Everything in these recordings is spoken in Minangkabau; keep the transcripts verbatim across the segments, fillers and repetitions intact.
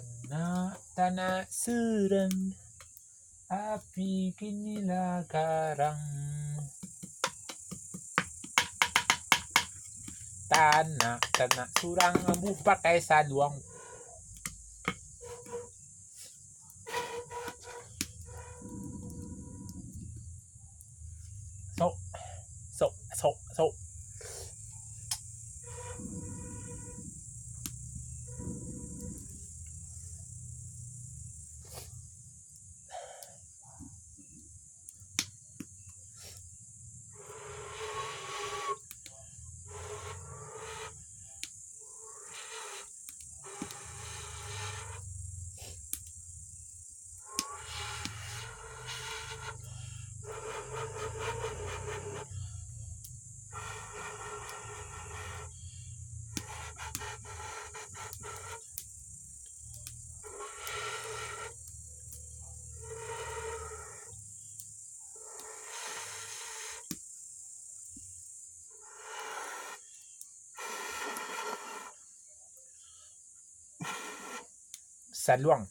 Tanak, tanak surang, api kini lah garang. Tanak, tanak surang, ambuih pakai saluang. Sok, sok, sok, sok. Saluang.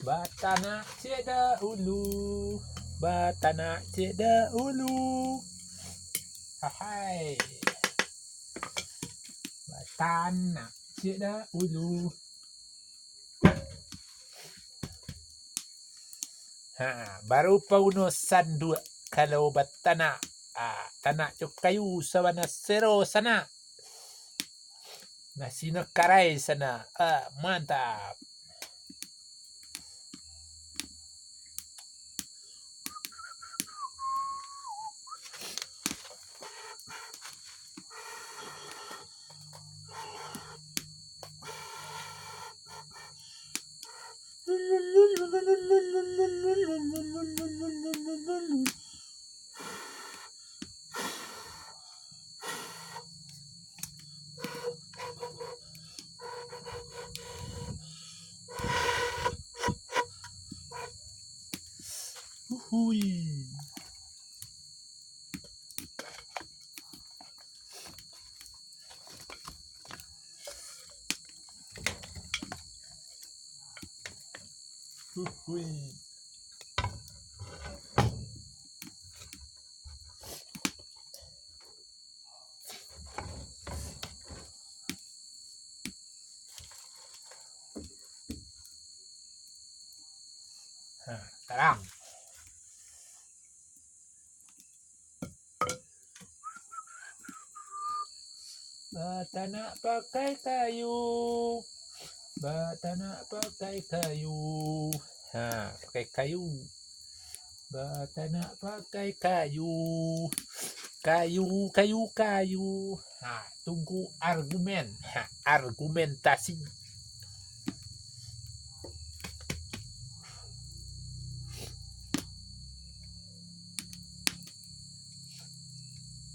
Batanak ciek dahulu, batanak ciek dahulu. Hahai. Batanak ciek dahulu. Ha, baru pauno sanduak kalau batanak. Ah, tanak jo kayu sabana sero sanak. Nasino karai sanak. Ah, mantap. Uhui. Uhui. Ha, tarang. Batanak pakai kayu. Batanak pakai kayu. Ha, pakai kayu. Batanak pakai kayu. Kayu, kayu, kayu. Ha, tunggu argumen. Ha, argumentasi.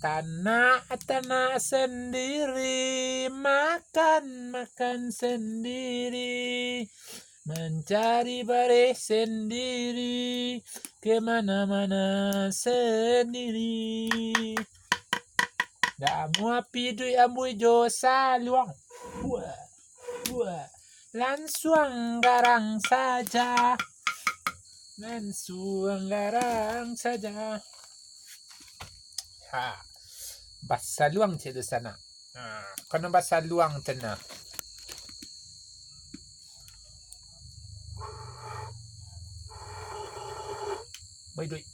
Tanak-tanak sandiri, makan-makan sandiri, mancari bareh sandiri, ka mana-mana sandiri. Ndak amuah piduik ambo jo saluang. Buah, buah. Lansuang garang saja. Lansuang garang saja. Ha. Basaluang cek tu sanak. Ha, kana basaluang tu nah. Baik duit.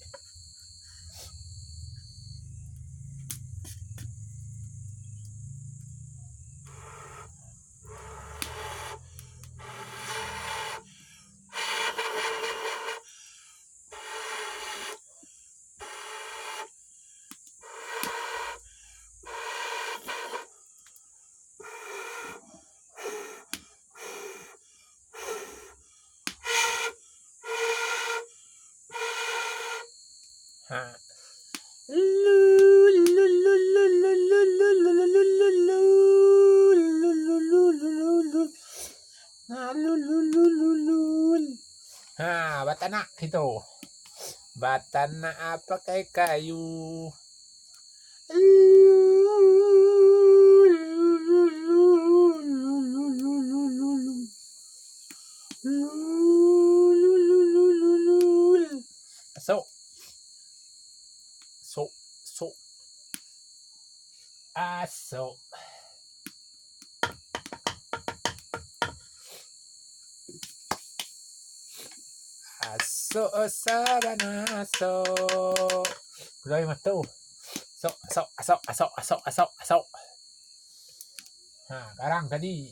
Ha. Ha, batanak kito. Batanak pakai kayu. Asok. Sok, sok. Asok. Asok, sabana asok. Gulai mah tu. Asok, asok, asok, asok, asok, asok, asok. Ha, garang tadi.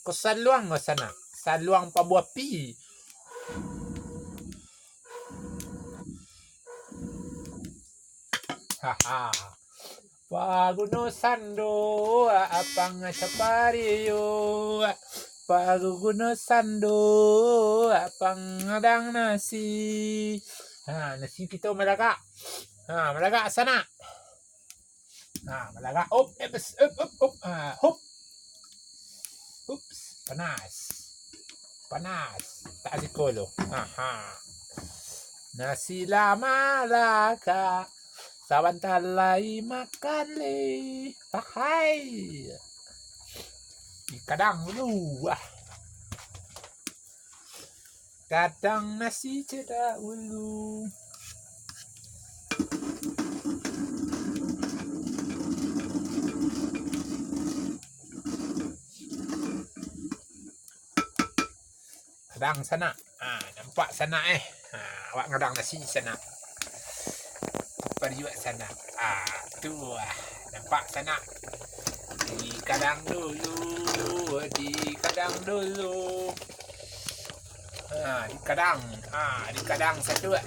Ko saluang ko sanak. Saluang pabuah api. Haha. Paguno sando, apang sapario. Paguno sando, apang adang nasi. Ha, nasi kito malagak. Ha, malagak sanak. Ha, malagak. Op, eps, op, op, op. Ha, hop. Ups, panas. Panas. Tak siko lo. Aha. Nasi lah malagak. Sabanta lai makan le. Ahai. Di kadang dulu. Wah. Kadang nasi ceda ulu. Kadang sanak. Ha, nampak sanak eh. Ha, awak ngadang nasi sanak. Pariuak sanak. Ah, tu ah. Nampak sanak. Di kadang dulu, di kadang dulu. Ha, di kadang. Ha, di kadang satu ah.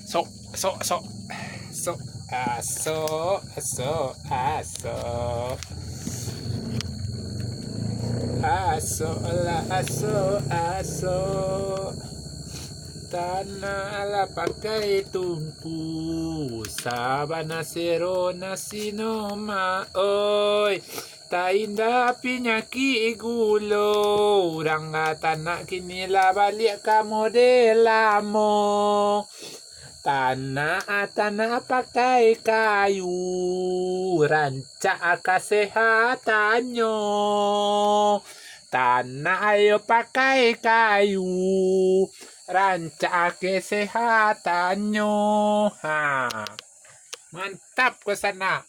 Sok, sok, sok. Sok, asok, asok, asok. Asok lah, asok, asok. Tanak lah pakai tungku, sabana sero nasi no ma, oi. Tainda pinyakik gulo, urang tanak kini lah baliak ka model lamo. Tanak, tanak pakai kayu, rancak kasehatannyo. Tanak ayo pakai kayu, rancak kesehatannyo. Ha. Mantap ko sanak.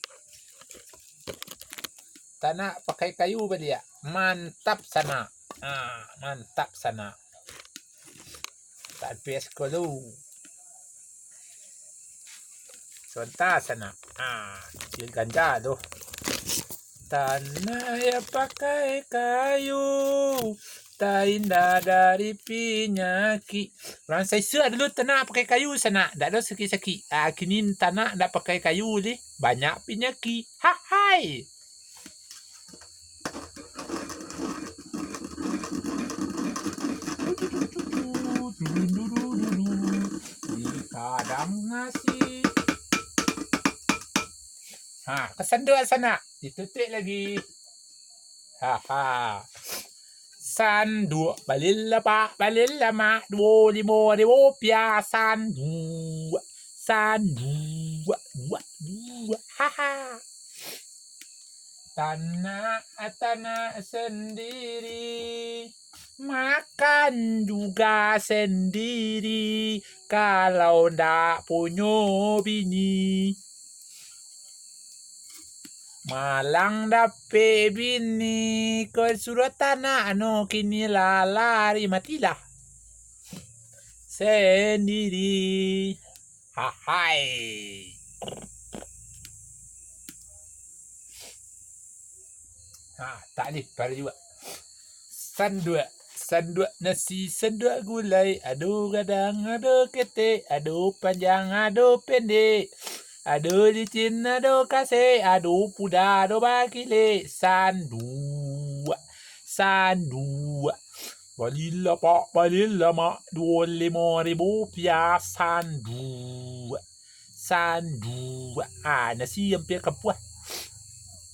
Tanak pakai kayu baliak. Mantap sanak. Ha, mantap sanak. Tak habis ko lu. Sabanta sanak. Ha, kecil ganja tu. Tanak yang pakai kayu, tainda dari pinyakik. Urang Saisuak dulu tanak pakai kayu sanak, dak ado sakik-sakik. Ah, kini tanak dak pakai kayu leh, banyak pinyakik. Hahai. Di kadang nasi. Ha, ka sanduak sanak. Ditutuik lagi. Ha, ha. Sanduak balin lamak, balin lamak, duo limo ribu rupiah sanduak. Sanduak, duak, duak. Ha, ha. Tanak, tanak sandiri, makan juga sandiri, kalau ndak punyo bini. Malang dapek bini, kok suruah tanak no kini lah lari matilah sandiri. Hahai. Ha, tak ni, baru juga. Sanduak, sanduak nasi, sanduak gulai, ado gadang, ado ketek, ado panjang, ado pendek, ado licin, ado kasek, ado puda, ado bakilek. Sanduak, sanduak. Balila, Pak, balila, Mak, duo limo ribu piah sanduak. Sanduak. Ah, nasi ampia kapuah.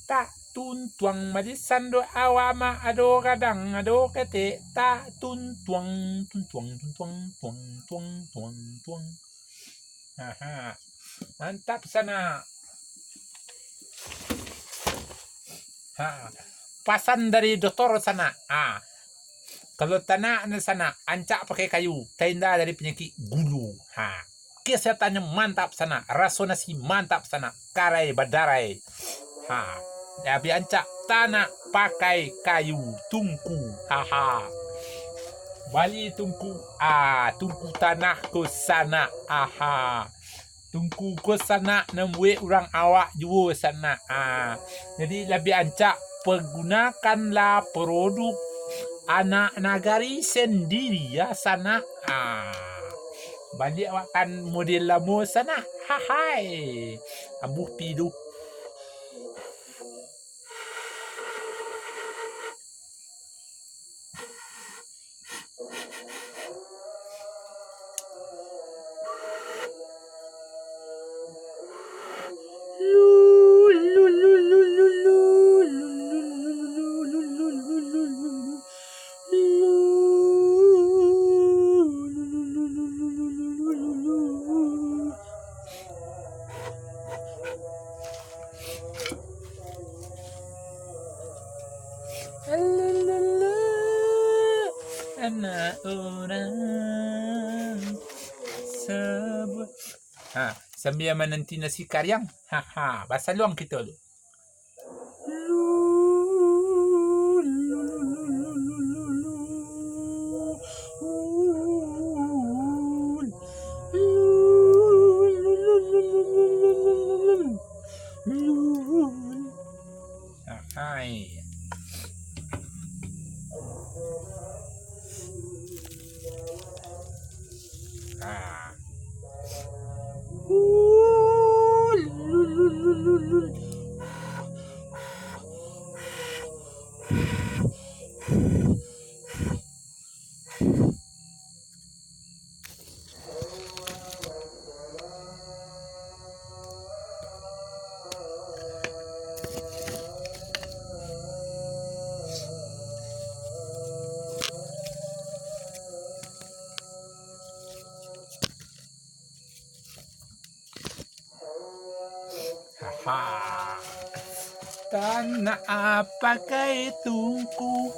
Tak tuntuang malisan do awak, Mak, ado gadang, ado ketek. Tak tuntuang, tuntuang, tuntuang, tuang, tuang, tuang, tuang. Aha. Mantap, sanak. Ha. Pasan dari doktor, sanak. Ah. Kalau tanak ni, sanak, ancak pakai kayu, tahinda dari panyakik gulu. Ha. Kesehatannyo mantap, sanak. Raso nasi mantap, sanak. Karai badarai. Ha. Labiah ancak tanak pakai kayu tungku. Haha. Bali tungku. Ah, tungku tanak ko, sanak. Aha. Tungku ko, sanak, nan buek urang awak juo, sanak. Ah. Jadi, labiah ancak pagunakanlah produk anak nagari sandiri, ya, sanak. Ah. Baliak awak kan model lamo, sanak. Hahai. Ambuh pi tu. Anak urang sabuah. Ha, sambia mananti nasi kariang. Ha, ha, basaluang kito tu. Ahai. Ah. Haha. Tanak pakai tungku.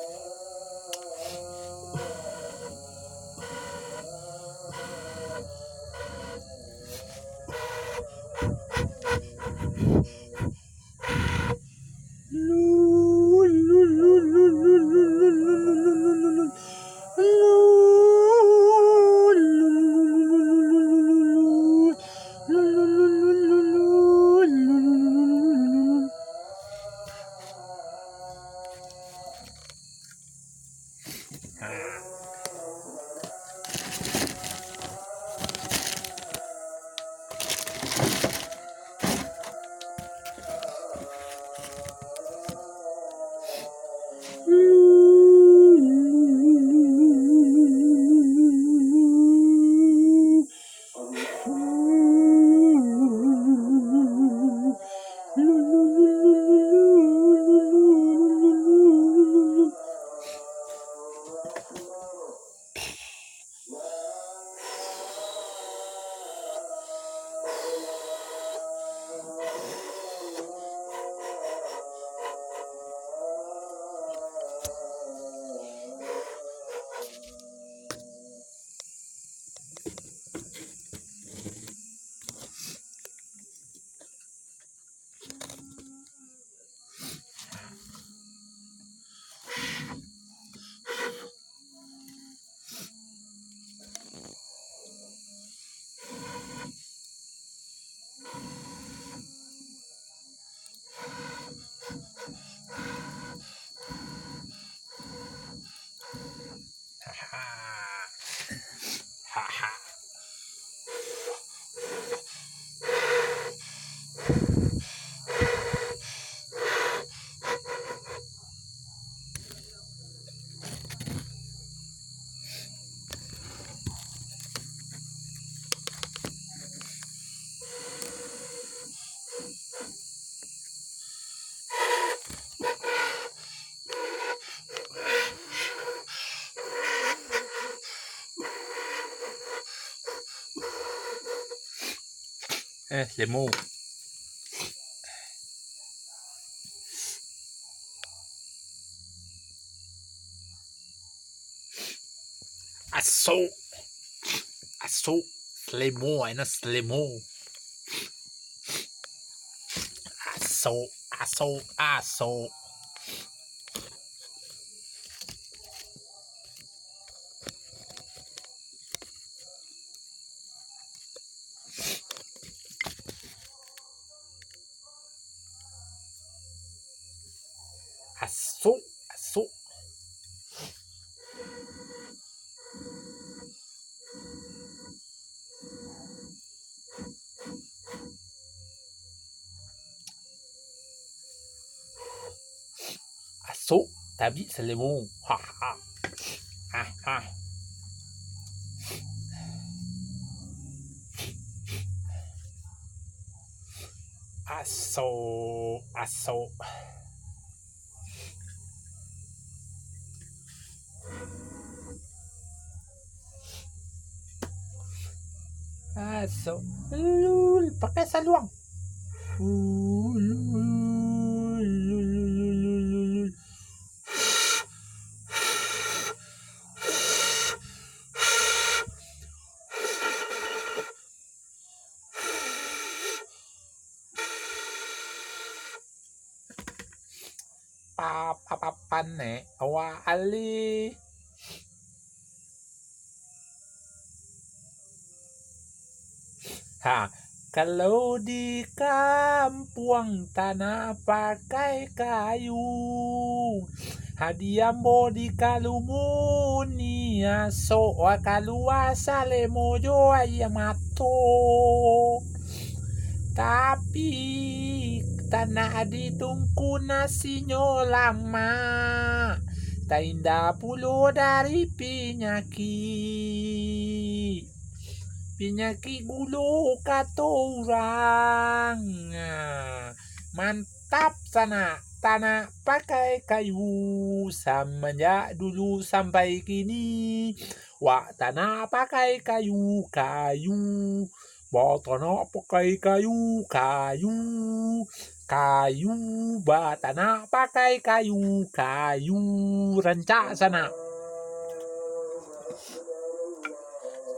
Eh, lemo. Aso. Aso. Selemo, enak selemo. Aso, aso, aso. Aso, aso. Aso, tabik selemo. Ha, ha. Ha, ha. Aso, aso. Aso. Lul, pakai saluang. Lul, lul, lul, lul, lul, lul. Pa, pa, pa, panek awak alih. Ha, kalau di kampuang tanah pakai kayu, ha, di ambo di Kalumuni asok kalua salemo jo aia mato. Tapi, tanah di Tungku nasinyo lamak, tainda pulo dari pinyakik. Pinyakik gulo kato urang. Ah, mantap sanak, tanak pakai kayu, samanjak dulu sampai kini. Wak tanak pakai kayu, kayu. Batanak pakai kayu, kayu. Kayu, batanak pakai kayu, kayu. Rancak sanak.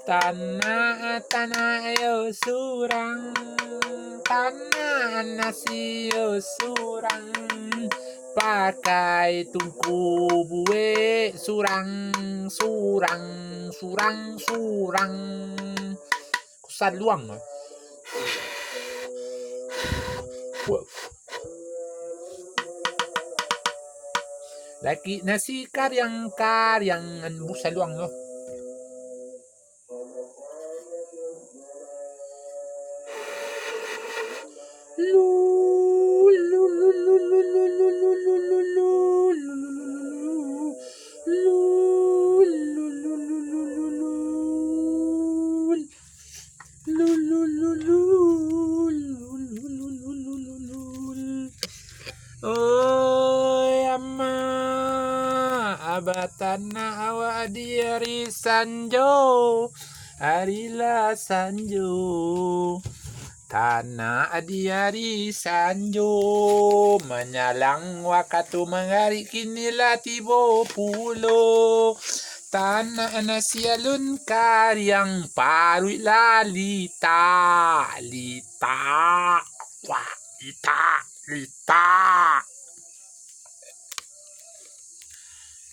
Tanak, tanak yo surang, tanak nasi yo surang, pakai tungku buek surang, surang, surang, surang. Saluang. Laki nasi kariang-kariang, ambo saluang tu. Oi amak, abah tanak awak di ari sanjo, ari lah sanjo. Tanak di ari sanjo, manyalang wakatu manggarik, kini lah tibo pulo. Tanak nasi alun kariang, paruik lah litak, litak, wah, litak, litak.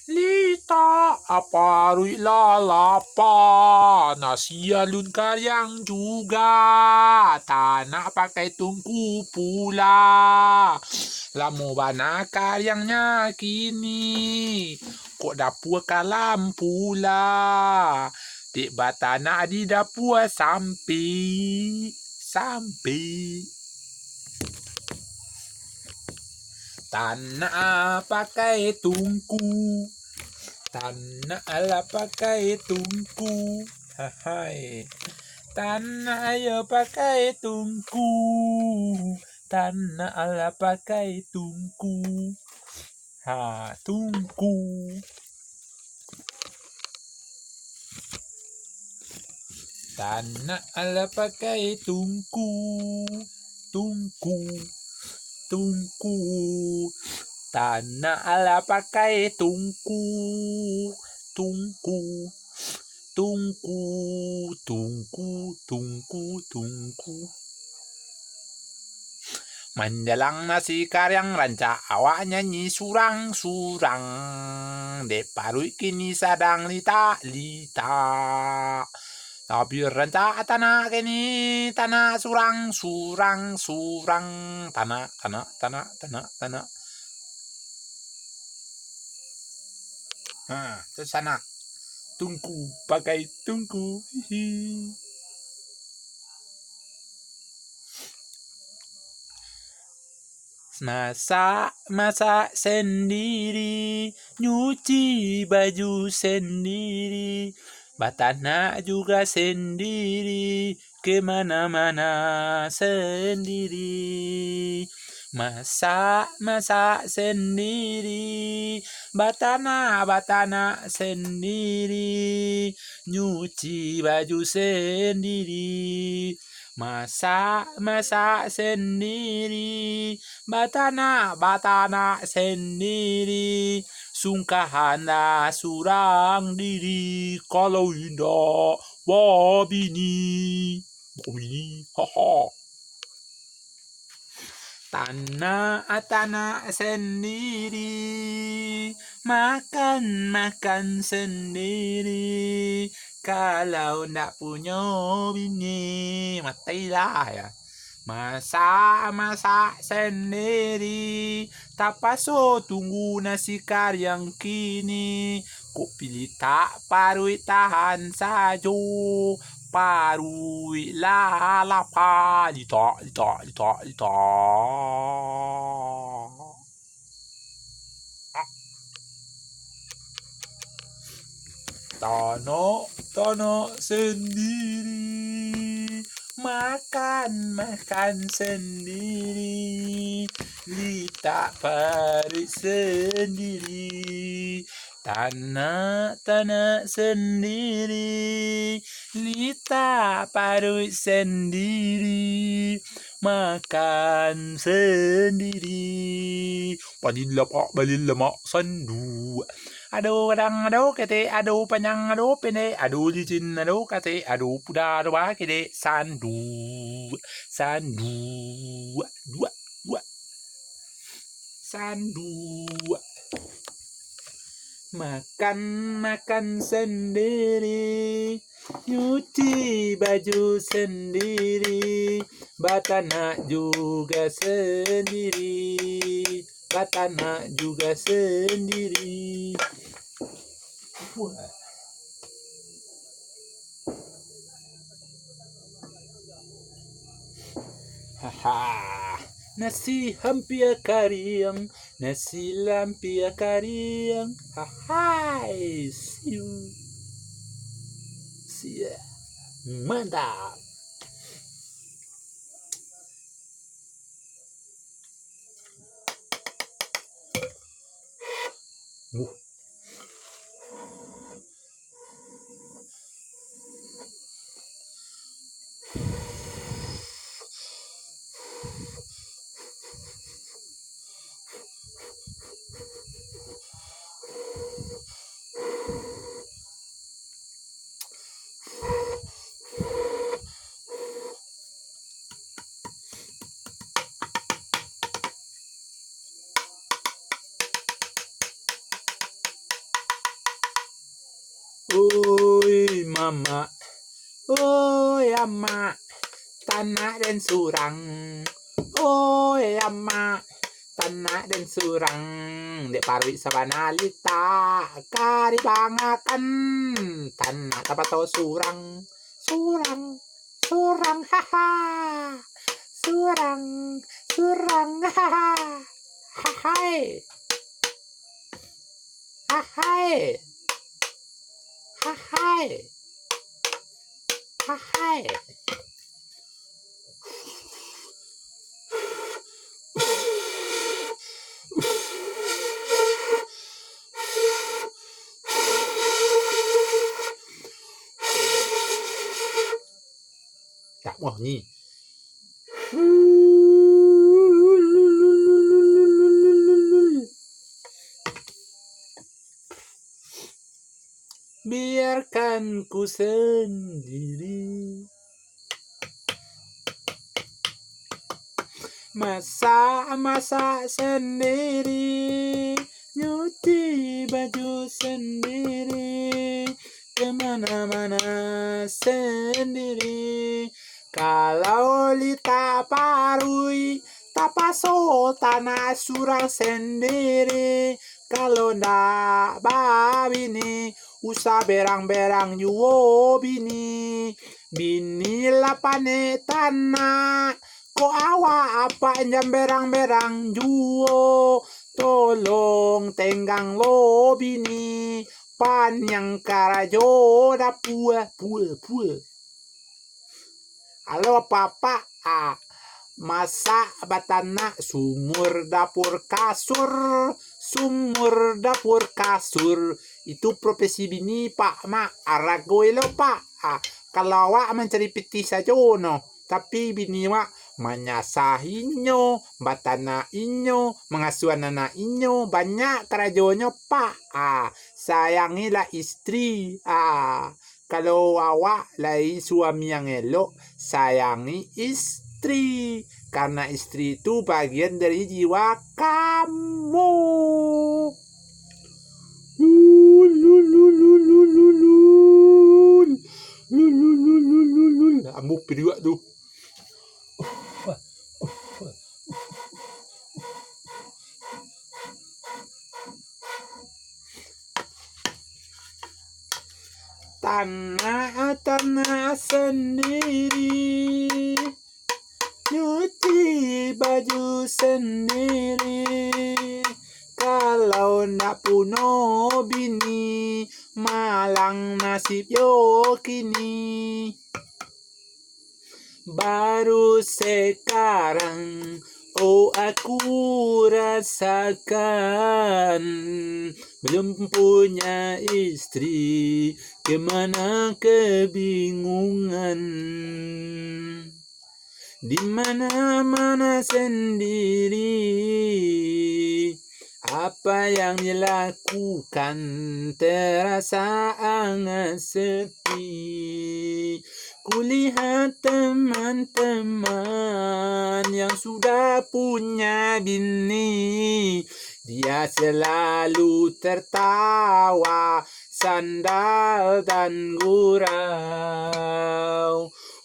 Litak, paruik lah lapa, nasi alun kariang juga, tanak pakai tungku pula. Lamo bana kariangnyo kini, kok dapua kalam pula. Dek batanak di dapua sampai, sampai. Tanak pakai tungku, tanak lah pakai tungku. Hahai. Tanak yo pakai tungku, tanak lah pakai tungku. Ha, tungku. Tanak alah pakai tungku, tungku, tungku. Tanak alah pakai tungku, tungku, tungku, tungku, tungku, tungku. Manjalang nasi kariang rancak awak nyanyi surang-surang. Dek paruik kini sadang litak-litak. Tapi rancak tanak kini, tanak surang, surang, surang. Tanak, tanak, tanak, tanak, tanak. Ha, tu sanak. Tungku, pakai tungku. Hihi. Masak, masak sendiri, nyuci baju sendiri, batanak juga sendiri, ke mana-mana sendiri. Masak, masak sendiri, batanak, batanak sendiri, nyuci baju sendiri. Masak, masak sendiri, batanak, batanak sendiri, sungkahanlah surang diri, kalau indak, babini, babini, haha. Tanak, tanak sendiri, makan, makan sendiri, kalau ndak punyo bini, matilah ya. Masak, masak sendiri, tapaso tunggu nasi kariang kini, kok pilih tak paruik tahan sajo, paruik lah lapa, litak, litak, litak, litak. Tanak, tanak sendiri, makan, makan sendiri, litak paruik sendiri. Tanak, tanak sendiri, litak paruik sendiri, makan sendiri. Balin lapak, balin lamak, sandu. Ado gadang, ado ketek, ado panjang, ado pendek, ado licin, ado kasek, ado puda, ado bakidek, sandu, sandu, dua, dua, sandu. Makan, makan sendiri, nyuci baju sendiri, batanak juga sendiri, batanak juga sendiri. Wah. Haha, nasi hampia kariang, nasi lampia kariang. Hahai, siu. Sia. Mantap. Uh. Oi, mamak. Oi, amak. Tanak den surang. Oi, amak. Tanak den surang. Dek paruik sabana litak. Ka dibangakan. Tanak tapaso surang. Surang. Surang, haha. Surang, surang, haha. Hahai. Hahai. Hahai. Hahai. Wah, ni. Biarkan ku sendiri. Masak-masak sendiri, nyuci baju sendiri, kemana-mana sendiri. Kalau li taparuik, tapaso tanak surang sendiri. Kalau ndak babini, usah berang-berang juo bini. Bini lah panek tanak, kok awak apak jan berang-berang juo. Tolong tenggang lo bini, paniang karajo dapua, pua, pua. Halo, Pak, Pak. Ah, masak, batanak, sumur, dapur, kasur, sumur, dapur, kasur. Itu profesi bini, Pak, Mak. Arago elok, Pak. Ah, kalau awak mancari pitih sajo no, tapi bini awak manyasah inyo, batanak inyo, mangasuah anak inyo, banyak karajonyo, Pak. Ah, sayangilah istri. Ah, Kalau awak lai suami yang elok, sayangi istri, karena istri itu bagian dari jiwa kamu. Lul, lul, lul, lul, lul, lul, lul. Lul, lul, lul, lul, lul, lul. Ambo piduak tu. Tanak-tanak sandiri, nyuci baju sandiri. Kalau ndak puno bini, malang nasib yo kini. Baru sekarang, oh, aku rasakan, belum punya istri, kemana kebingungan. Di mana-mana sendiri, apa yang dilakukan terasa sangat sepi. Kulihat teman-teman yang sudah punya bini, dia selalu tertawa, sandal dan gurau.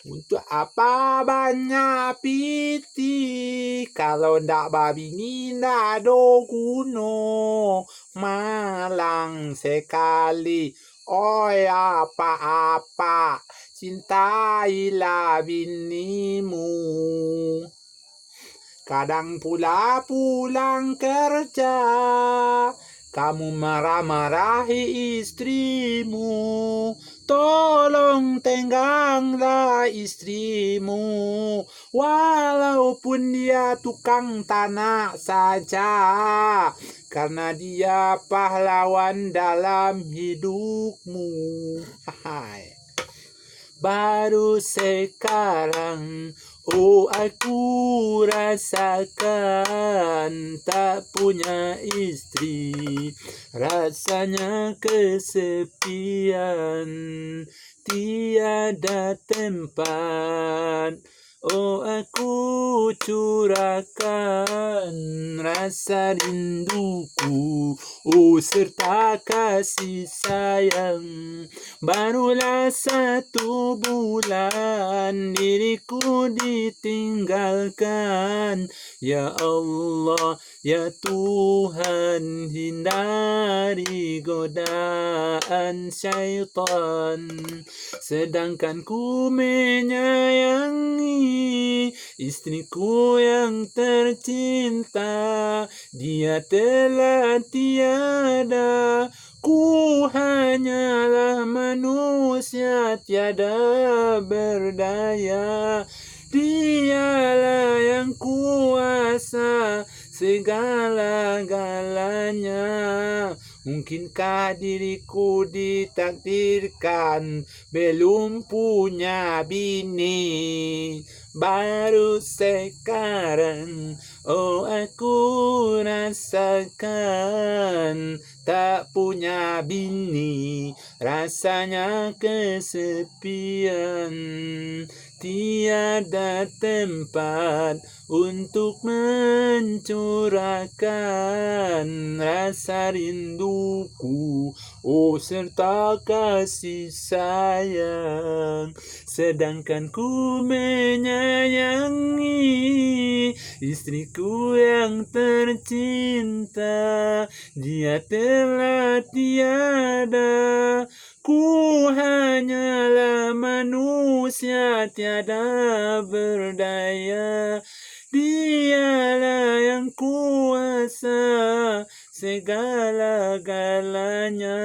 Untuk apa banyak pitih, kalau ndak babini ndak ado guno. Malang sekali, oi apak-apak, cintailah binimu. Kadang pula pulang kerja, kamu marah-marahi istrimu. Tolong tengganglah istrimu, walaupun dia tukang tanak saja, karena dia pahlawan dalam hidupmu. Hai. Baru sekarang, oh, aku rasakan tak punya istri, rasanya kesepian, tiada tempat. Oh, aku curahkan rasa rinduku, oh, serta kasih sayang. Barulah satu bulan diriku ditinggalkan. Ya Allah, ya Tuhan, hindari godaan syaitan. Sedangkan ku menyayangi istriku yang tercinta, dia telah tiada. Ku hanyalah manusia tiada berdaya. Dialah yang kuasa segala-galanya. Mungkinkah diriku ditakdirkan belum punya bini? Baru sekarang, oh, aku rasakan tak punya bini, rasanya kesepian. Tiada tempat untuk mencurahkan rasa rinduku, oh, serta kasih sayang. Sedangkan ku menyayangi istriku yang tercinta, dia telah tiada. Ku hanyalah manusia tiada berdaya. Dialah yang kuasa segala-galanya.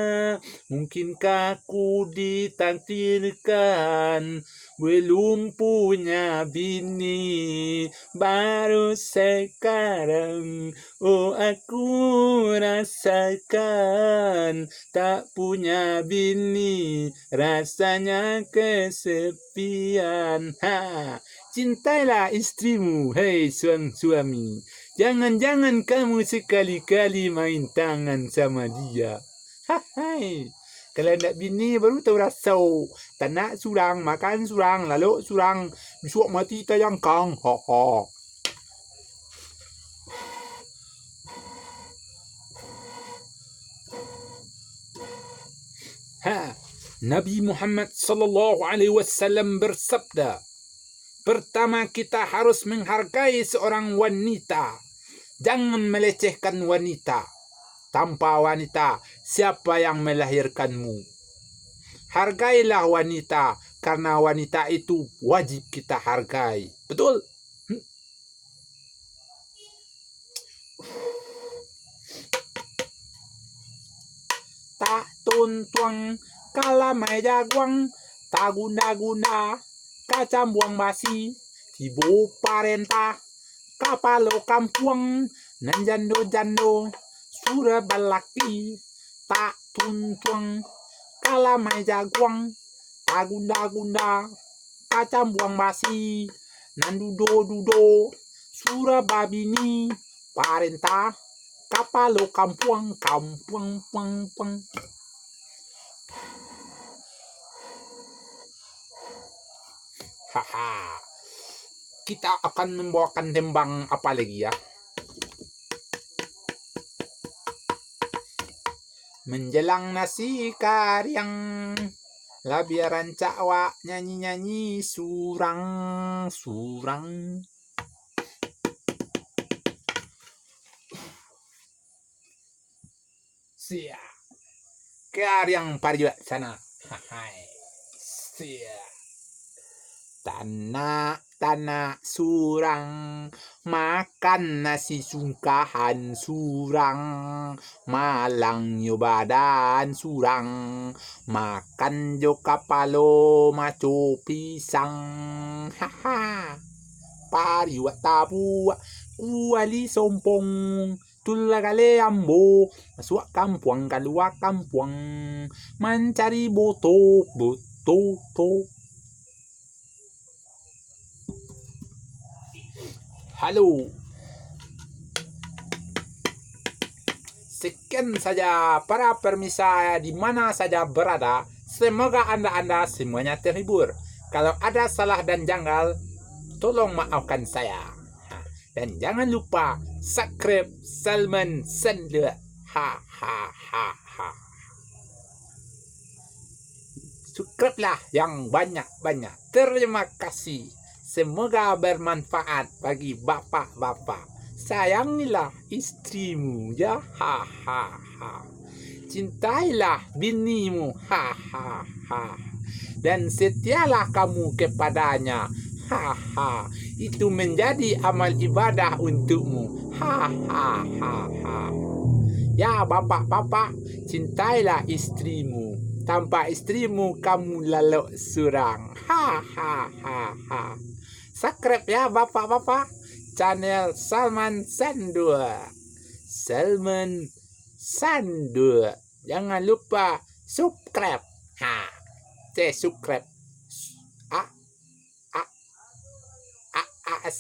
Mungkinkah ku ditakdirkan belum punya bini? Baru sekarang, oh, aku rasakan tak punya bini, rasanya kesepian. Ha, cintailah istrimu, hei suang suami. Jangan-jangan kamu sekali-kali main tangan sama dia. Hahai. Kalau ndak bini baru tahu raso. Tanak surang, makan surang, lalok surang, bisuak mati tajangkang. Ha, ha. Ha, Nabi Muhammad sallallahu alaihi wasallam bersabda, "Pertama, kita harus menghargai seorang wanita. Jangan melecehkan wanita. Tanpa wanita, siapa yang melahirkanmu? Hargailah wanita, karena wanita itu wajib kita hargai." Betul? Hmm. Tak tuntuang kalamai jaguang, tagunda-gunda kacambuang basi, tibo parentah kapalo kampuang, nan jando-jando surah balaki, tak tuntuang kalamai jaguang, tagunda-gunda kacambuang basi, nan dudo-dudo surah babini, parentah kapalo kampuang, kampuang, puang, puang. Haha. Kita akan membawakan tembang apa lagi, ya? Menjelang nasi kariang, labiah rancak awak nyanyi-nyanyi surang, surang. Sia. Kariang pariuak sana. Hahai. Sia. Tanak, tanak surang, makan nasi sungkahan surang, malang nyo badan surang, makan jo kapalo maco pisang. Haha. Pariuak tabuak, kuali sompong, tu lah gale ambo, masuak kampuang, kalua kampuang, mancari boto, boto, to. Halo. Sekian saja para pemirsa di mana saja berada. Semoga anda-anda semuanya terhibur. Kalau ada salah dan janggal, tolong maafkan saya. Dan jangan lupa subscribe Salman Sendok. Ha, ha, ha, ha. Subscribe-lah yang banyak-banyak. Terima kasih. Semoga bermanfaat bagi bapak-bapak. Sayangilah istrimu, ya. Ha, ha, ha. Cintailah binimu. Ha, ha, ha. Dan setialah kamu kepadanya. Ha, ha. Itu menjadi amal ibadah untukmu. Ha, ha, ha, ha. Ya, bapak-bapak, cintailah istrimu. Tanpa istrimu, kamu lalok surang. Ha, ha, ha, ha. Subscribe ya, bapak-bapak. Channel Salman Sendok. Salman Sandu. Jangan lupa subscribe. Ha, te subscribe. A, a, a, a,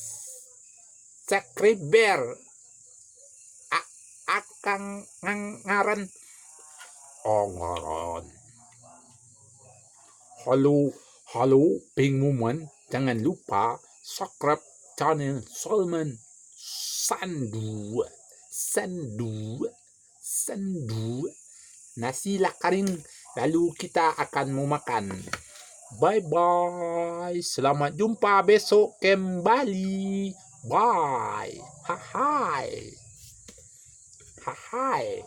subscriber. A, akang ngang-, ngaran. Oh, ngaran. Halo, halo, pengumuman. Jangan lupa subscribe channel Salman Sandu. Sandu. Sandu. Nasi lah karing, lalu kita akan mau makan. Bye bye. Selamat jumpa besok kembali. Bye. Hahai. Hahai.